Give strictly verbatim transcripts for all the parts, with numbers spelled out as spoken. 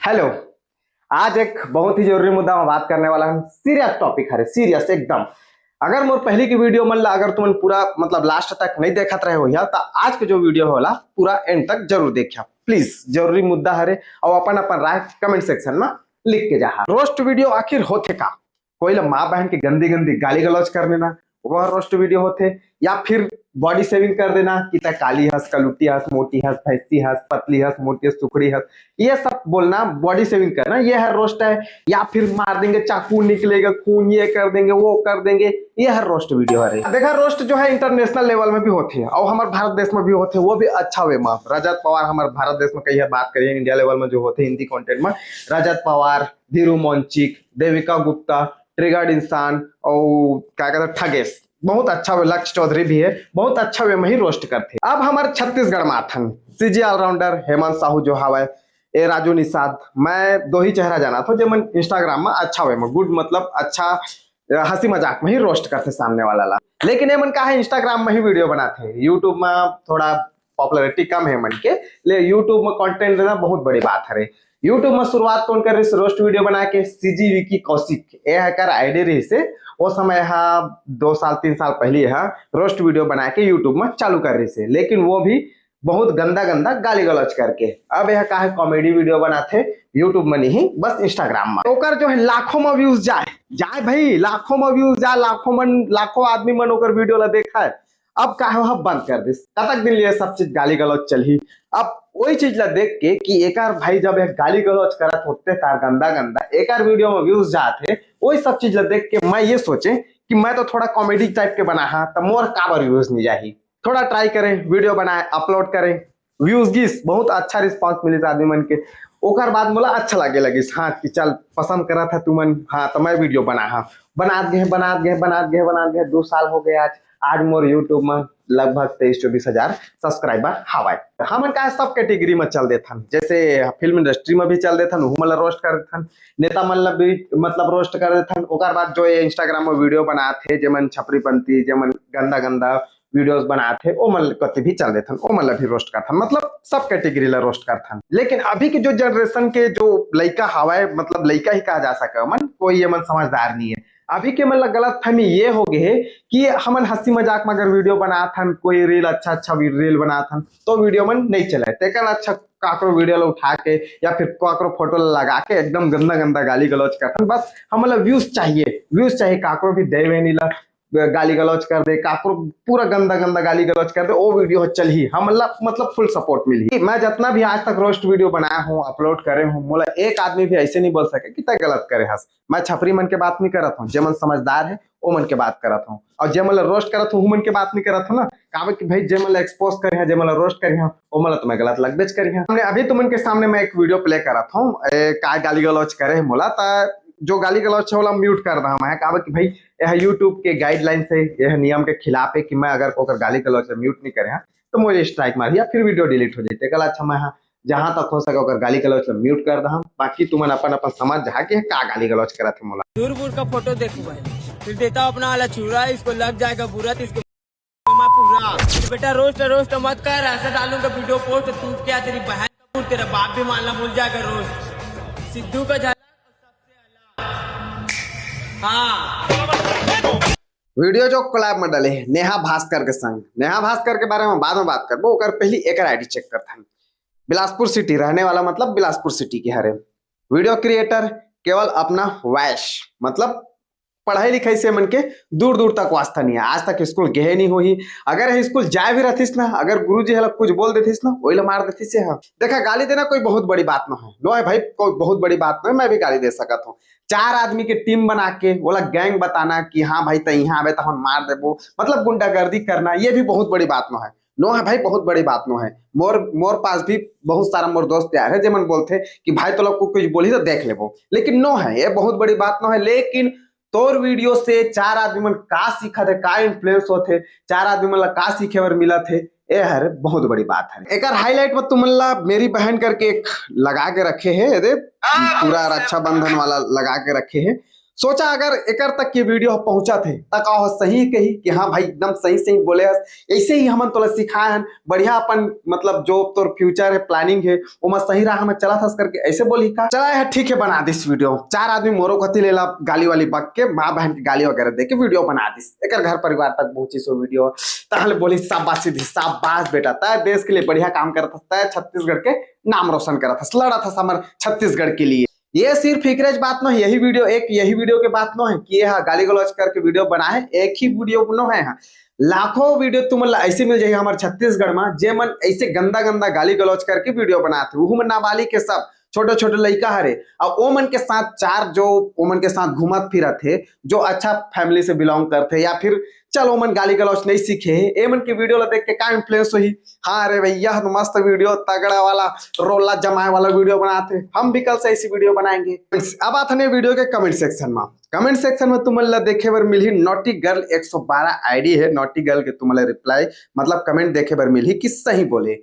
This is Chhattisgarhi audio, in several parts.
हेलो, आज एक बहुत ही जरूरी मुद्दा में बात करने वाला हन। सीरियस टॉपिक हरे, सीरियस एकदम। अगर मोर पहली की वीडियो मन ला अगर तुमन पूरा मतलब लास्ट तक नहीं देखत रहे हो या, तो आज के जो वीडियो होला पूरा एंड तक जरूर देखिया प्लीज। जरूरी मुद्दा हरे, और अपन अपन राय कमेंट सेक्शन में लिख के जाहा। रोस्ट वीडियो आखिर होथे का? कोई ला माँ बहन के गंदी गंदी गाली गलौज कर देना, वह रोस्ट वीडियो होथे, या फिर बॉडी शेमिंग कर देना कि तै काली हस, कलुटी हस, मोटी हस, भैंसी हस, पतली हस, मोटी हस, सुखड़ी हस, ये सब बोलना, बॉडी शेमिंग करना, ये हर रोस्ट है। या फिर मार देंगे, चाकू निकलेगा, खून ये कर देंगे, वो कर देंगे, ये हर रोस्ट वीडियो हरे। देखा, रोस्ट जो है इंटरनेशनल लेवल में भी होथे और हमारे भारत देश में भी होथे, वो भी अच्छा वे में। रजत पवार हमारे भारत देश में कही बात करिए, इंडिया लेवल में जो होथे हिंदी कंटेंट में, रजत पवार, धीरू मंचिक, देविका गुप्ता, ट्रिगर्ड इंसान और क्या कहते हैं, ठगेश, बहुत अच्छा वे। लक्ष्य चौधरी भी है, बहुत अच्छा वे में ही रोस्ट करथे। अब हमारे छत्तीसगढ़ में आथन सीजी ऑलराउंडर हेमंत साहू जो हवय, ए राजू निषाद, मैं दो ही चेहरा जाना था जेमन इंस्टाग्राम में अच्छा वे में गुड, मतलब अच्छा हंसी मजाक में ही रोस्ट करथे सामने वाला ला। लेकिन एमन का है, इंस्टाग्राम में ही वीडियो बनाथे, यूट्यूब में थोड़ा पॉपुलैरिटी कम है मन के, ले यूट्यूब में कंटेंट देना बहुत बड़ी बात हरे। यूट्यूब में शुरुआत कौन कर रही रोस्ट वीडियो बना के? सीजी विकी कौशिक, ये एकर आईडी रही से। वो समय हा दो साल तीन साल पहले हा रोस्ट वीडियो बना के यूट्यूब में चालू कर रही से, लेकिन वो भी बहुत गंदा गंदा गाली गलौज करके। अब यह का है, कॉमेडी वीडियो बनाथे यूट्यूब में नहीं, बस इंस्टाग्राम में। ओकर जो है लाखों में व्यूज जाए, जाए भाई, लाखों में व्यूज जाए, लाखों मन, लाखों आदमी मन ओकर वीडियो ला देखा है। अब का है, वह बंद कर दिस। कतक दिन लिए सब चीज गाली गलौज चलही। अब वही चीज ला देख के कि एकर भाई जब एक गाली गलौज करत होते तार गंदा गंदा, एकर वीडियो में व्यूज जात है, वही सब चीज ला देख के मैं ये सोचे कि मैं तो थोड़ा कॉमेडी टाइप के बना हा, तो मोर काबर व्यूज नहीं जाही। थोड़ा ट्राई करें, वीडियो बनाए, अपलोड करें, व्यूज गिस, बहुत अच्छा रिस्पांस मिलिस आदमी मन के। ओकर बाद मोला अच्छा लागे लगिस, हाँ, कि चल, पसंद करा था तुमन, हाँ, तो मैं वीडियो बना, हाँ, बनात गए, बनात गए, बनात गए, बनात गए, दो साल हो गए आज। आज मोर यूट्यूब में लगभग तेईस चौबीस हजार सब्सक्राइबर हवाए। हमन का सब कैटेगरी में चल देथन, जैसे फिल्म इंडस्ट्री में भी चल देथन, उहू मन ला रोस्ट कर देथन, नेता मन ला भी मतलब रोस्ट कर देथन। ओकर बाद जो ये इंस्टाग्राम में वीडियो बनात हे, जेमन छपरीपंथी, जेमन गंदा गंदा वीडियोज बनात हे, ओ मन कति भी चल देथन, ओ मन ला भी रोस्ट करथन, मतलब सब कैटेगरी ला रोस्ट करथन। लेकिन अभी के जो जनरेशन के जो लइका हवय, मतलब लइका ही कहा जा सके, ओमन कोई ये मन समझदार नहीं है। अभी के मन ला गलत फहमी ये हो गए है कि हमन हंसी मजाक में अगर वीडियो बनात हन, कोई रील अच्छा अच्छा रील बनात हन, तो वीडियो मन नहीं चले। तेकर अच्छा काकरो वीडियो ला उठा के या फिर काकरो फोटो ला लगा के एकदम गंदा गंदा गाली गलौज करथन। बस हमन ला व्यूज चाहिए, व्यूज चाहिए, काकरो भी देवे नहीं ला गाली गलौज कर दे, काकरो पूरा गंदा गंदा गाली गलौज कर दे, वो वीडियो चलही, हमन ला मतलब फुल सपोर्ट मिलही। मैं जितना भी आज तक रोस्ट वीडियो बनाया हूँ, अपलोड करे हूँ, मोला एक आदमी भी ऐसे नहीं बोल सके कि तय गलत करे हस। मैं छपरी मन के बात नहीं करत हूँ, जेमन समझदार है ओ मन के बात करत हूँ, और जेमन ला रोस्ट करत हूँ, उमन के बात नहीं करत हूँ ना। काबर कि भाई जेमन ला एक्सपोज करे हैं, जेमन ला रोस्ट करे हैं, ओमन ला तो मैं गलत लगबेच करे हैं। हमने अभी तुमन के सामने मैं एक वीडियो प्ले करत हूँ, ए, काय गाली गलौज करे है मोला, ता जो गाली गलौज है ओला म्यूट कर दहा मैं, काबर कि भाई यह यूट्यूब के गाइडलाइन से, यह नियम के खिलाफ है कि मैं अगर ओकर गाली गलौज ला म्यूट नहीं करे हाँ तो मुझे स्ट्राइक मारही या फिर वीडियो डिलीट हो जाए। तेकर ला अच्छा मैं हाँ जहां तक हो सके ओकर गाली गलौज ला म्यूट कर दहा, बाकी तुमन अपन अपन समझ जहा कि का गाली गलौज करत है मोला। दूर दूर का फोटो देखो भाई, फिर देता हूँ अपना वाला चूरा, इसको लग जाएगा बुरा तो इसको मैं पूरा। बेटा रोस्ट रोस्ट मत कर, ऐसा डालूंगा वीडियो पोस्ट, तू क्या तेरी बहन का, तेरा बाप भी मानना भूल जाएगा रोस्ट। सिद्धू का झलक सबसे अलग। हाँ। वीडियो जो कोलैब में डले हे नेहा भास्कर के संग, नेहा भास्कर के बारे में बाद में बात करबो, ओकर पहली एकर आईडी चेक करथन। बिलासपुर सिटी रहने वाला, मतलब बिलासपुर सिटी के हरे। वीडियो क्रिएटर, केवल अपना वॉइस, मतलब पढ़ाई लिखाई से मन के दूर दूर तक वास्ता नहीं है, आज तक स्कूल गए नहीं होही। अगर यह स्कूल जाए भी रहतिस ना, अगर गुरुजी हला कुछ बोल देतिस ना, वही ला मार देतिस हे। हाँ, देखा, गाली देना कोई बहुत बड़ी बात ना है, नो है भाई, कोई बहुत बड़ी बात ना है, मैं भी गाली दे सकत हूँ। चार आदमी के टीम बना के ओला गैंग बताना कि हाँ भाई, तै यहाँ आबे तो हम मार देबो, मतलब गुंडागर्दी करना, ये भी बहुत बड़ी बात नो है। नो है भाई, बहुत बड़ी बात नो है। मोर मोर पास भी बहुत सारा मोर दोस्त यार है, जेमन बोलथे कि भाई तोला को कुछ बोली तो देख लेबो, लेकिन नो है, ये बहुत बड़ी बात नो है। लेकिन तोर वीडियो से चार आदमी मन का सीखत है, का इन्फ्लुएंस होत है, चार आदमी मन ला का सीखे बर मिलत है, ये हर बहुत बड़ी बात है। एकर हाईलाइट में तुमन ला मेरी बहन करके एक लगा के रखे है, ये दे पूरा रक्षाबंधन वाला लगा के रखे है। सोचा अगर एकर तक के वीडियो पहुंचा थे त का हो सही कही कि हाँ भाई एकदम सही सही बोले हस। ऐसे ही हमन तोला सिखाए हन बढ़िया अपन मतलब जो तोर फ्यूचर है प्लानिंग है ओमा सही राह में चला थस करके ऐसे बोली का। चला है ठीक है बना दिस वीडियो। चार आदमी मोरो कति लेला गाली वाली बक के माँ बहन के गाली वगैरह दे के वीडियो बना दिस। एकर घर परिवार तक पहुंची सो वीडियो। तहले बोली शाबाश सीधी शाबाश बेटा तय देश के लिए बढ़िया काम करत हस तय छत्तीसगढ़ के नाम रोशन करत हस लड़त हस हमर छत्तीसगढ़ के लिए। ये सिर्फ एकरेज बात न यही वीडियो एक यही वीडियो के बात न है कि ये गाली गलौज करके वीडियो बनाए एक ही वीडियो न है। लाखों वीडियो तुमन ला ऐसे मिल जाही हमर छत्तीसगढ़ में जे मन ऐसे गंदा गंदा गाली गलौज करके वीडियो बनाते उहू में नाबालिग के सब छोटे छोटे लइका हरे। और ओमन के साथ चार जो ओमन के साथ घूमत फिरत है जो अच्छा फैमिली से बिलोंग करते या फिर चल ओमन गाली गलौज नहीं सीखे है एमन के वीडियो ला देख के का इन्फ्लुएंस होही। हाँ रे भैया तो मस्त वीडियो तगड़ा वाला रोला जमाए वाला वीडियो बनाते हम भी कल से ऐसी वीडियो बनाएंगे। अब आत हने वीडियो के कमेंट सेक्शन में। कमेंट सेक्शन में तुमन ला देखे बर मिलही नॉटी गर्ल एक सौ बारह आईडी है नॉटी गर्ल के तुमन ला रिप्लाई मतलब कमेंट देखे बर मिलही कि सही बोले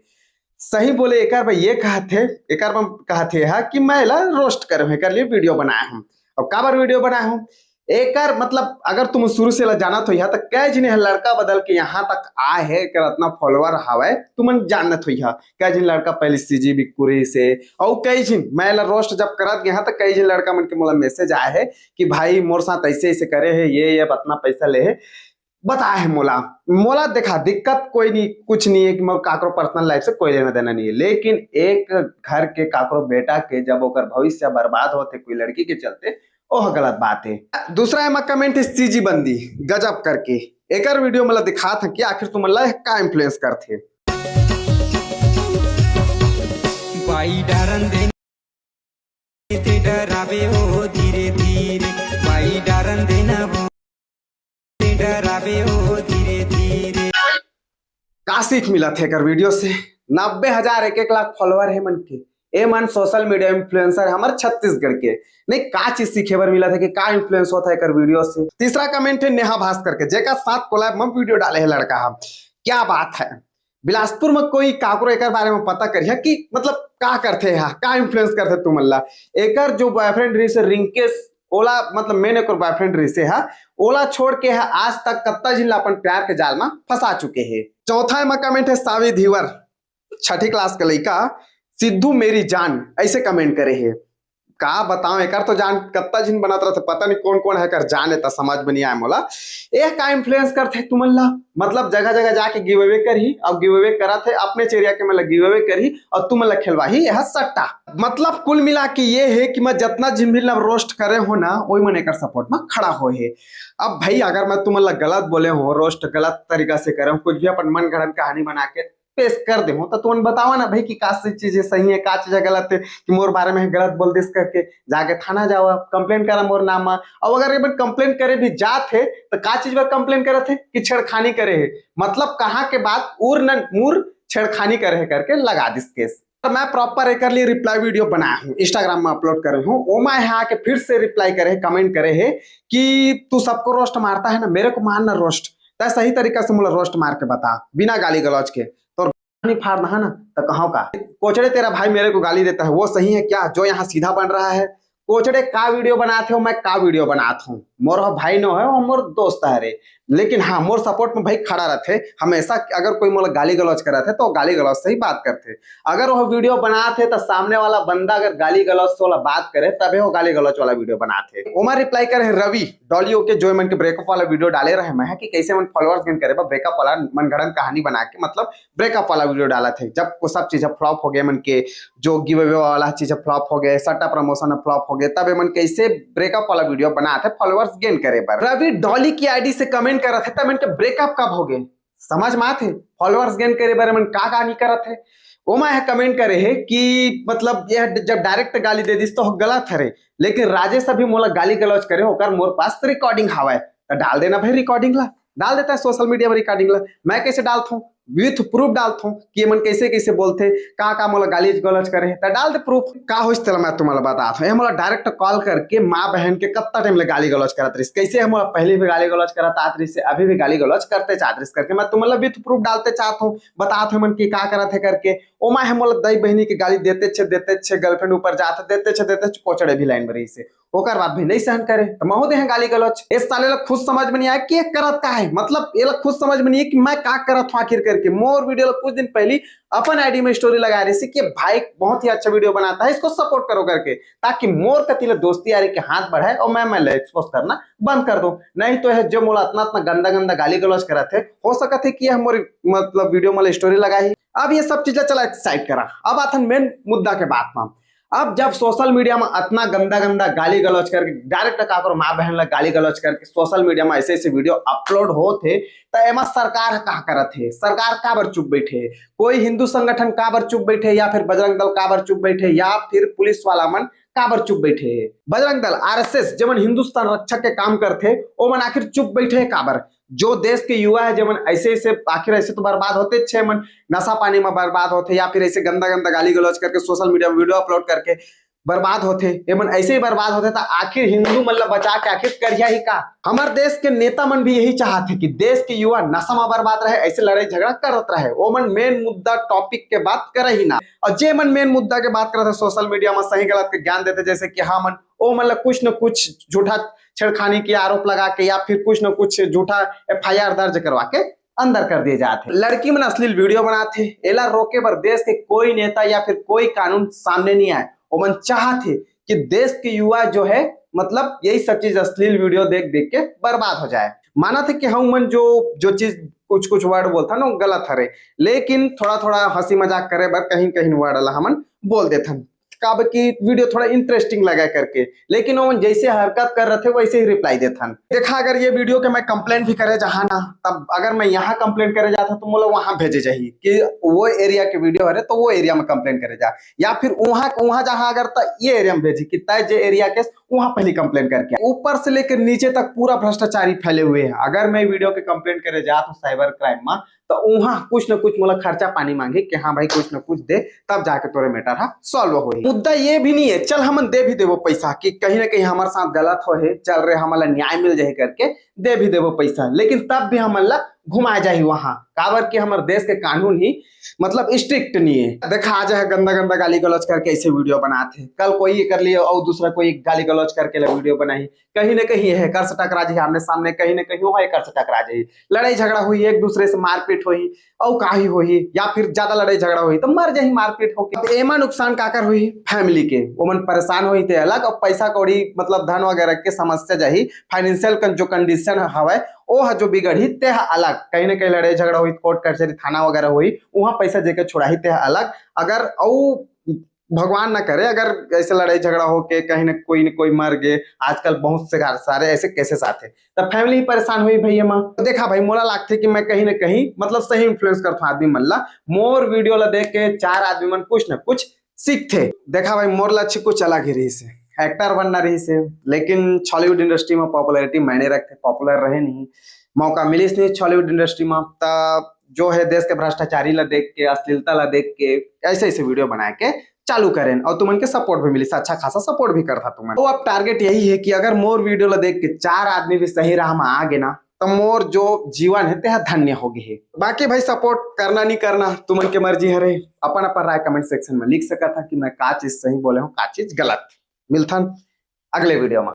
सही बोले एकर बर ये कहत हे एकर बर कहत हे हा कि मैं ला रोस्ट करे हूँ एकर लिए वीडियो बनाए हूँ। अब काबर वीडियो बनाए हूँ एकर मतलब अगर तुम शुरू से ला जानत हो यहाँ तक कई झिन लड़का बदल के यहाँ तक आए है एकर इतना फॉलोअर हवय तुमन जानत हो यहाँ कई झिन लड़का पहले सीजी बिक्कुरी से और कई झिन मैं ला रोस्ट जब करत गया तो कई झिन लड़का मन के मोला मैसेज आए है कि भाई मोर साथ ऐसे ऐसे करे है ये ये इतना पैसा ले है बताए है मोला। मोला देखा दिक्कत कोई नहीं कुछ नहीं है कि मैं काकरो पर्सनल लाइफ से कोई लेना देना नहीं है लेकिन एक घर के काकरो बेटा के जब ओकर भविष्य बर्बाद होते कोई लड़की के चलते ओह गलत बात है। दूसरा एमा कमेंट है सीजी बंदी गजब करके एकर वीडियो मतलब दिखात है कि आखिर तुमन ला का इन्फ्लुएंस करथे। बाई डारन दे ते डरावे हो धीरे धीरे बाई डारन देना वो ते डरावे हो धीरे धीरे। का सीख मिलत है एकर वीडियो से? नब्बे हजार एक एक लाख फॉलोअर है मन के ए मन सोशल मीडिया इन्फ्लुएंसर है हमारे छत्तीसगढ़ के। नहीं का चीज सीखे बर मिलत है कि का इन्फ्लुएंस होता है एकर वीडियो से। तीसरा कमेंट है नेहा भास्कर के जेकर साथ कोलैब में वीडियो डाले है लड़का हम। क्या बात है। बिलासपुर में कोई काकरो एकर बारे में पता करिया कि मतलब का करथे हा का इन्फ्लुएंस करथे तुमन ला। एकर जो बॉयफ्रेंड रहिस हे रिंकेश ओला मतलब मेन एकर बॉयफ्रेंड रहिस हे हा ओला छोड़ के हा आज तक कत्ता झिन ला अपन प्यार के जाल में फंसा चुके हे। चौथा एमा कमेंट है सावी धीवर छठी क्लास के लइका सिद्धू मेरी जान ऐसे कमेंट करे हे। का बताओ एकर तो जान कत्ता झिन बनत रहते पता नहीं कौन कौन है कर जान एता समझ में नहीं आए मोला। ए का इन्फ्लुएंस करथे तुमन ला मतलब जगह जगह जाके गिव अवे करही अब गिव अवे करत है अपने चेरिया के मतलब गिव अवे करही और तुमन ला खेलवाही यह सट्टा। मतलब कुल मिला के ये है कि मैं जितना झिन भी ला रोस्ट करे हो ना वही मन एकर सपोर्ट में खड़ा हो है। अब भाई अगर मैं तुमन ला गलत बोले हो रोस्ट गलत तरीका से करे हो कुछ भी अपन मन गढ़ंत कहानी बना के पेश कर दे हो तो तुमन बतावा ना भाई कि का सी चीज सही है का चीज गलत है कि मोर बारे में गलत बोल दिस करके जाके थाना जावा कंप्लेंट करा मोर नाम मा। अब अगर ये कंप्लेंट करे भी जात है तो का चीज पर कंप्लेंट करत है कि छेड़खानी करे है मतलब कहाँ के बात उर न मुर छेड़खानी करे है करके लगा दिस केस। तो मैं प्रॉपर एकर लिए रिप्लाई वीडियो बनाया हूँ इंस्टाग्राम में अपलोड करे हूँ ओमा यहाँ आके फिर से रिप्लाई करे है कमेंट करे है कि तू सबको रोस्ट मारता है ना मेरे को मारना रोस्ट तय सही तरीका से मोला रोस्ट मार के बता बिना गाली गलौज के तोर नहीं फाड़ना है ना तो कहो का कोचड़े तेरा भाई मेरे को गाली देता है वो सही है क्या जो यहाँ सीधा बन रहा है। कोचड़े का वीडियो बनात हो मैं का वीडियो बनात हूँ मोर भाई नो है और मोर दोस्त है रे। लेकिन हाँ मोर सपोर्ट में भाई खड़ा रहते हमेशा अगर कोई मोला गाली गलौज करत है तो गाली गलौज से ही बात करते। अगर वो वीडियो बनात है तो सामने वाला बंदा अगर गाली गलौज से वाला बात करे तबे वो गाली गलौज वाला वीडियो बनात है। ओमा रिप्लाई करे है रवि डॉलियो के जो मन के ब्रेकअप वाला वीडियो डाले रहे मैं कि कैसे मन फॉलोअर्स गेन करे ब्रेकअप वाला मनगढ़ंत कहानी बना के मतलब ब्रेकअप वाला वीडियो डालत है जब वो सब चीज फ्लॉप हो गए मन के जो गिव अवे वाला चीज फ्लॉप हो गए सट्टा प्रमोशन फ्लॉप हो गए तब एमन कैसे ब्रेकअप वाला वीडियो बनात है फॉलोअर्स गेन करे बर। रवि डॉली की आईडी से कमेंट करत है तब इनके ब्रेकअप कब हो गए समझ में आत है फॉलोअर्स गेन करे बर एमन का का नहीं करत है। ओमा यह कमेंट करे है कि मतलब यह जब डायरेक्ट गाली दे दिस तो गलत हरे लेकिन राजेश अभी मोला गाली गलौज करे ओकर मोर पास रिकॉर्डिंग हवय तो डाल देना भाई रिकॉर्डिंग ला डाल देता है सोशल मीडिया पर रिकॉर्डिंग ला। मैं कैसे डालता हूँ विथ प्रूफ डालत हूँ कि ये मन कैसे कैसे बोलते का का मोला गाली गलौज करे है तो डाल दे प्रूफ। का होइस तेला मैं तुम्हाला बतात हूँ ये मोला डायरेक्ट कॉल करके माँ बहन के कत्ता टाइम ले गाली गलौज करत रहिस कैसे हम मोला पहले भी गाली गलौज करत आत रहिस अभी भी गाली गलौज करते चाहत रहिस करके मैं तुम्हाला विथ प्रूफ डालते चाहत हूँ बतात हूँ मन की का करत है करके। ओमा है मोला दई बहनी के गाली देते छे देते छे गर्लफ्रेंड ऊपर जात देते छे देते छे कोचड़े भी लाइन में रहिस। ओकर बाद भी नहीं सहन करे, तो महूं देहे गाली गलौज। इस साले ला खुद समझ में नहीं आया कि ये करत का है, मतलब ये ला खुद समझ में नहीं है कि मैं का करत हूँ आखिर करके। मोर वीडियो ला कुछ दिन पहली अपन आईडी में स्टोरी लगा रही थी कि भाई बहुत ही अच्छा वीडियो बनाता है, इसको सपोर्ट करो करके, ताकि मोर कति ला दोस्ती यारी के हाथ बढ़ाए और मैं मैं एक्सपोज करना बंद कर दूं। नहीं तो है जो मोला इतना इतना गंदा गंदा गाली गलौज करत है, हो सकत है कि यह मोर मतलब वीडियो में स्टोरी लगा ही। अब ये सब चीजें चला साइड करा, अब आथन मेन मुद्दा के बात में। अब जब सोशल मीडिया में इतना गंदा गंदा गाली गलौज करके, डायरेक्ट काकर माँ बहन ला गाली गलौज करके सोशल मीडिया में ऐसे ऐसे वीडियो अपलोड होत हे, तो एमा सरकार ह का करत हे? सरकार काबर चुप बैठे हे? कोई हिंदू संगठन काबर चुप बैठे, या फिर बजरंग दल काबर चुप बैठे, या फिर पुलिस वाला मन काबर चुप बैठे हे? बजरंग दल, आरएसएस, जेमन हिंदू संरक्षक के काम करथे, ओमन आखिर चुप बैठे हे काबर? जो देश के युवा है, जेमन ऐसे ऐसे, आखिर ऐसे तो बर्बाद होते छे मन, नशा पानी में बर्बाद होते, या फिर ऐसे गंदा गंदा गाली गलौज करके सोशल मीडिया में वीडियो अपलोड करके बर्बाद होते, एमन ऐसे ही बर्बाद होते, तो आखिर हिंदू मन ला बचा के आखिर करिया ही का? हमार देश के नेता मन भी यही चाहत है कि देश के युवा नशा में बर्बाद रहे, ऐसे लड़ाई झगड़ा करत रहे, ओमन मेन मुद्दा टॉपिक के बात करे ही ना। और जे मन मेन मुद्दा के बात करत है, सोशल मीडिया में सही गलत के ज्ञान देते, जैसे कि हाँ मन, ओ मन ला कुछ न कुछ झूठा छेड़खानी के आरोप लगा के या फिर कुछ न कुछ झूठा एफआईआर दर्ज करवा के अंदर कर दिए जात हे। लड़की मन अश्लील वीडियो बनात हे, एला रोके बर देश के कोई नेता या फिर कोई कानून सामने नहीं आए। ओमन चाहत हे कि देश के युवा जो है, मतलब यही सब चीज, अश्लील वीडियो देख देख के बर्बाद हो जाए। मानत हे कि हम मन जो जो चीज कुछ कुछ वर्ड बोलथन वो गलत हरे, लेकिन थोड़ा थोड़ा हंसी मजाक करे बर कहीं कहीं वर्ड ला हमन बोल देथन, काबर कि वीडियो थोड़ा इंटरेस्टिंग लगा करके, लेकिन ओमन जैसे हरकत कर रहे थे वैसे ही रिप्लाई देथन। देखा, अगर ये वीडियो के मैं कंप्लेंट भी करे जहाँ ना, तब अगर मैं यहाँ कंप्लेंट करे जाता तो मोला वहां भेजे जाही कि वो एरिया के वीडियो हरे तो वो एरिया में कंप्लेंट करे जा, या फिर वहां वहां जहां अगर त ये एरिया में भेजी कि तय जे एरिया के वहां पहली कंप्लेंट करके। ऊपर से लेकर नीचे तक पूरा भ्रष्टाचारी फैले हुए हैं। अगर मैं वीडियो के कंप्लेंट करे जात हूँ साइबर क्राइम में, तो वहां कुछ ना कुछ मोला खर्चा पानी मांगे कि हाँ भाई कुछ ना कुछ दे, तब जाके तोरे मैटर हा सॉल्व होही। मुद्दा ये भी नहीं है, चल हमन दे भी देबो पैसा कि कहीं ना कहीं हमारे साथ गलत हो है, चल रहे हमन ला न्याय मिल जाए करके दे भी देबो पैसा, लेकिन तब भी हमन ला घुमाए जाही वहां, काबर कि हमर देश के कानून ही मतलब स्ट्रिक्ट नहीं है। देखा, आज है गंदा गंदा गाली गलौज करके ऐसे वीडियो बनाते हैं, कल कोई कर लिए और दूसरा कोई गाली गलौज करके ला वीडियो बनाई, कहीं ना कहीं हैकर से टकरा जाही आमने सामने, कहीं ना कहीं वो हैकर से टकरा जाही, लड़ाई झगड़ा हुई, एक दूसरे से मारपीट हुई, और का ही होही, या फिर ज्यादा लड़ाई झगड़ा होही तो मर जाही मारपीट होके। अब एमा नुकसान काकर होही? फैमिली के, ओमन परेशान होही ते अलग, और पैसा कौड़ी मतलब धन वगैरह के समस्या जाही, फाइनेंशियल जो कंडीशन हवय ओ ह जो बिगड़ही ते ह अलग। कहीं ना कहीं लड़ाई झगड़ा होही, कोर्ट कचहरी थाना वगैरह होही, वहां पैसा जेकर छुड़ाही ते ह अलग। अगर अउ भगवान ना करे अगर ऐसे लड़ाई झगड़ा होके कहीं ना कोई न कोई मर गए, आजकल बहुत से सारे ऐसे केसेस आते, तब फैमिली ही परेशान हुई भैया माँ। तो देखा भाई, मोला लागथे कि मैं कहीं ना कहीं मतलब सही इन्फ्लुएंस करता हूँ आदमी मन ला। मोर वीडियो ला देख के चार आदमी मन कुछ ना कुछ सीखथे। देखा भाई, मोर लक्ष्य कुछ अलग ही रही से, एक्टर बनना रही से, लेकिन छॉलीवुड इंडस्ट्री में पॉपुलैरिटी मायने रखते, पॉपुलर रहे नहीं, मौका मिलिस नहीं छॉलीवुड इंडस्ट्री में। तब जो है देश के भ्रष्टाचारी ला देख के, अश्लीलता ला देख के ऐसे ऐसे वीडियो बनाए के चालू करें और तुमन के सपोर्ट भी मिलिस, अच्छा खासा सपोर्ट भी करता तुमन। तो अब टारगेट यही है कि अगर मोर वीडियो ला देख के चार आदमी भी सही राह में आ गे ना, तो मोर जो जीवन है तेहा धन्य हो गए है। बाकी भाई सपोर्ट करना नहीं करना तुमन के मर्जी हरे, अपन अपन राय कमेंट सेक्शन में लिख सकत हा कि मैं का चीज सही बोले हूँ, का चीज गलत। मिलथन अगले वीडियो में।